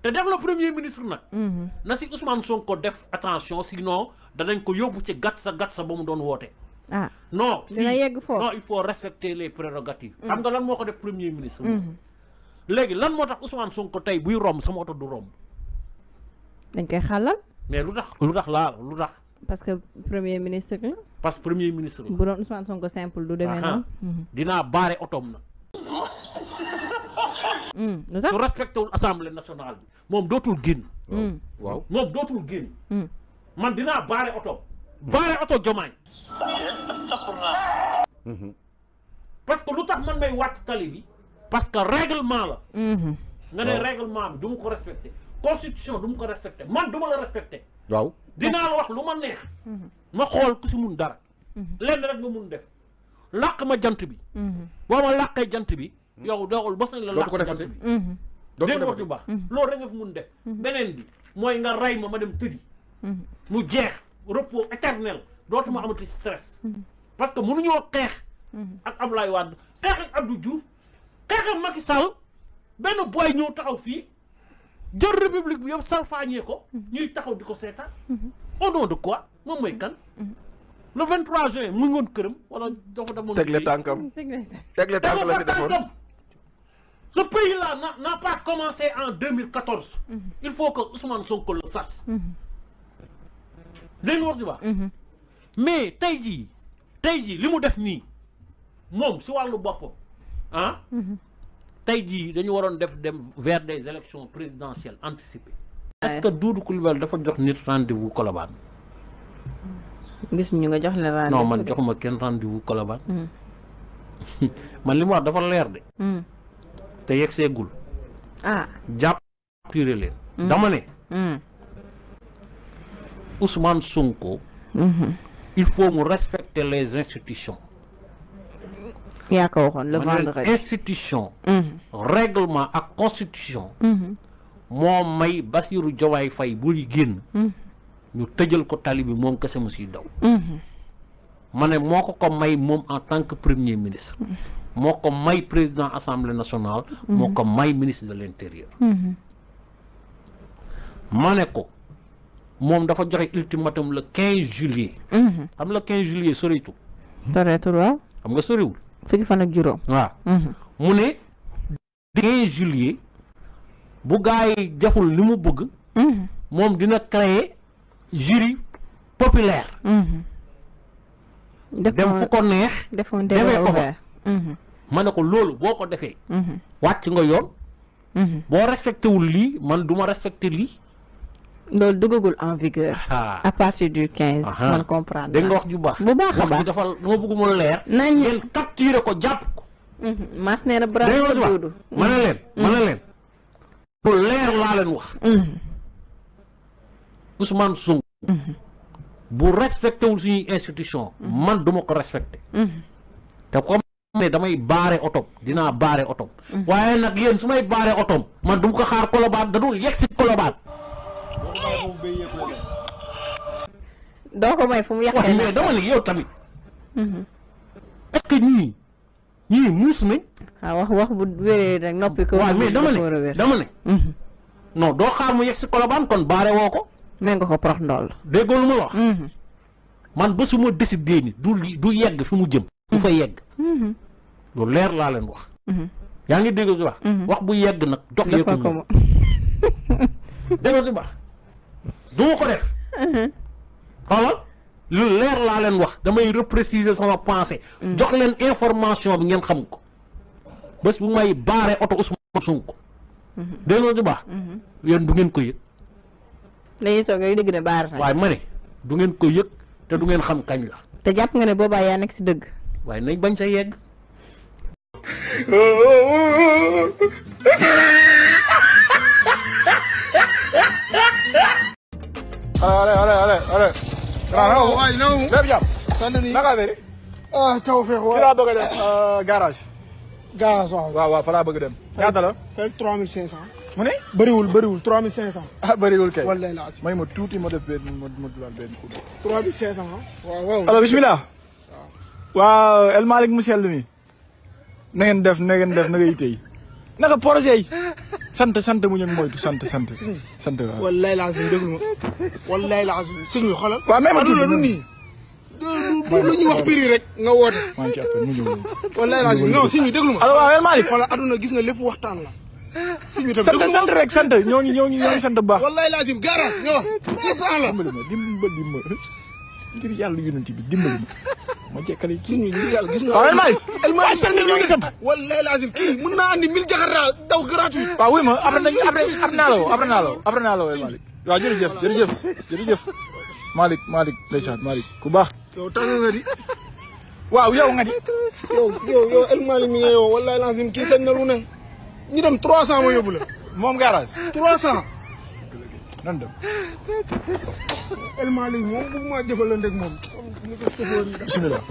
te def la premier ministre nag. na si Ousmane Sonko def attention sinon danañ ko yóbbu ci gat sa ba mu doon woote. ah non dina yegg foofu non il faut respecter les prérogatives. xam nga lan moo ko def premier ministre. léegi lan moo tax Ousmane Sonko tey buy romb sama oto du romb. dañ koy xàllal. mais lu tax lu tax. parce que premier ministre la. parce que premier ministre la. bu doon Ousmane Sonko simple du demee noonu. dinaa baare otoom na. lu tax su respecté wul assemblée nationale bi moom dootul génn. waaw moom dootul génn. man dinaa baare otoom. baare oto Diomaye. parce que lu tax man may wàcc tali bi. parce que règlement la. nga ne règlement bi du ma ko respecté. constitution du ma ko respecté man du ma la respecté. waaw dinaa la wax lu ma neex. ma xool ku si mun dara. lenn rek nga mun def. làq ma jant bi. boo ma làqee jant bi. yow doxul bos nañ la làq jant bi. dégg nga wax bu baax. loolu rek nga fi mun def. beneen bi mooy nga rey ma dem tëddi. mu jeex repos éternel dootuma amati stress. parce que mënuñoo xeex. ak Abdoulaye Wade xeex ak Abdou Diouf xeex ak Macky Sall benn boy ñëw taxaw fii jël république bi yëpp salfaañee ko ñuy taxaw di ko seetaan au nom de quoi moom mooy kan le 23 juin mu ngoon këram wala dafa demoon tegle tànkam tegle tànk la fi defoon. ce pays là n'a pas commencé en 2014 il faut que Ousmane Sonko le sache dégg nga wax di baax mais tey jii li mu def nii moom si wàllu boppam ah tey jii dañu waroon dem vers des élections présidentielles anticipées. est-ce que Doudou Coulibaly dafa jox nit rendez-vous Colobane. gis ñu nga jox la rendez-vous. non man joxuma kenn rendez-vous Colobane. man li mu wax dafa leer de. te yegg seegul. ah jàpp purée leen. dama ne. Ousmane Sonko. il faut mu respecter les institutions. yaa ko waxoon le vendredi institution. règlement ak constitution. moo may Bassirou Diomaye Faye buy génn. ñu tëjal ko tali bi moom kese mu siy daw. ma ne moo ko may moom en tant que premier ministre. moo ko may président assemblée nationale. moo ko may ministre de l'intérieur. ma ne ko moom dafa joxe ultimatum le 15 juillet. xam le 15 juillet soriwul. soreetul waaw. xam nga soriwul. fukki fan ak juróom. waaw. mu ne 15 juillet bu gaa yi deful li mu bëgg. moom dina créer jury populaire. dem fu ko neex. defoon defee ko ouvert. ma ne ko loolu boo ko defee. wàcc nga yoon. boo respecté wul lii man du ma respecté lii. loolu duggagul en vigueur. à partir du 15. man comprendre dégg nga wax ju baax. bu baax a baax wax bi dafa dama bëgg mu leer. nañ ngeen capturé ko jàpp ko. mas nee na bravo Doudou. ma ne leen lu leer laa leen wax. Ousmane Sonko. bu respecté wul suñuy institution man duma ko respecté. te comme ne damay baare otom dinaa baare otom. waaye nag yéen su may baare otom man du ma ko xaar Colobane da dul yegg si Colobane. doo ko may fu mu yàqee mais dama ne yow tamit. est-ce que ñii muus nañ. wax bu wéree rek noppi ko. waaw mais dama ne non doo xaar mu yegg si Colobane kon baare woo ko. mais nga ko prox ndool. déggoo lu ma wax. man ba su ma décidé ni du yegg fi mu jëm. du fa yegg. lu leer laa leen wax. yaa ngi dégg wax. wax bu yegg nag dox yëpp moom. dégg nga baax du ma ko def. xoolal lu leer laa leen wax damay repréciser sama pensée. jox leen information bi ngeen xam ko. bés bu may baare oto Ousmane Sonko. dégg nga baax. yéen du ngeen ko yëg. dañuy toog rek dégg ne baare nañ. waaye ma ne du ngeen ko yëg te du ngeen xam kañ la. te jàpp nga ne boobaa yaa nekk si dëgg. waaye nañ bañ sa yegg. allez. waaye ñëw. lépp jàpp. sant ni naka affaire yi. taw feex waaw. fi laa bëgg a dem garage. garage waaw. waaw fa laa bëgg a dem. ñaata la. fekk 3500. mu ne. bëriwul 3500. ah bëriwul kay. wallaahi laa ci. may ma tuuti ma def benn ma dugal benn coup. 3500 waaw. alors bisimilah. waaw El Malick mu sell mi. na ngeen def na nga yitey. naka projet yi. sant mu ñu moytu sant waaw. wallaay lazim déglu ma wallaay lazim sëñ bi xoolal. waaw même aduna du nii. du lu ñu wax prix rek nga woote. maa ngi ci appel mu ñëw léegi. wallaay lazim non sëñ bi déglu ma. allo waaw El Malick. xoolal aduna gis nga lépp waxtaan la. sëñ bi tam sant rek sant ñoo ngi sant bu baax. wallaay lazim garage nga wax 300 la. dimbali ma ngir yàlla yonent bi dimbali ma jekkali. sëñ bi ngir yàlla gis nga. waaw El Malick. sant ñoo ngi sant. wallaay lazim kii mën naa andi 1000 jakarta daw gratuit. waaw wuy ma après naa la woo El Malick. waaw jërëjëf Malick ndeysaan Malick ku baax. yow tàng nga di. waaw yow nga di. yow El Malick mi nga yow wallaay lazim kii sañ na lu ne. ñu dem 300 ma yóbbu la. moom garage. 300. nan dem. El Malick moom bu ma jëfalante ak moom. bismillah.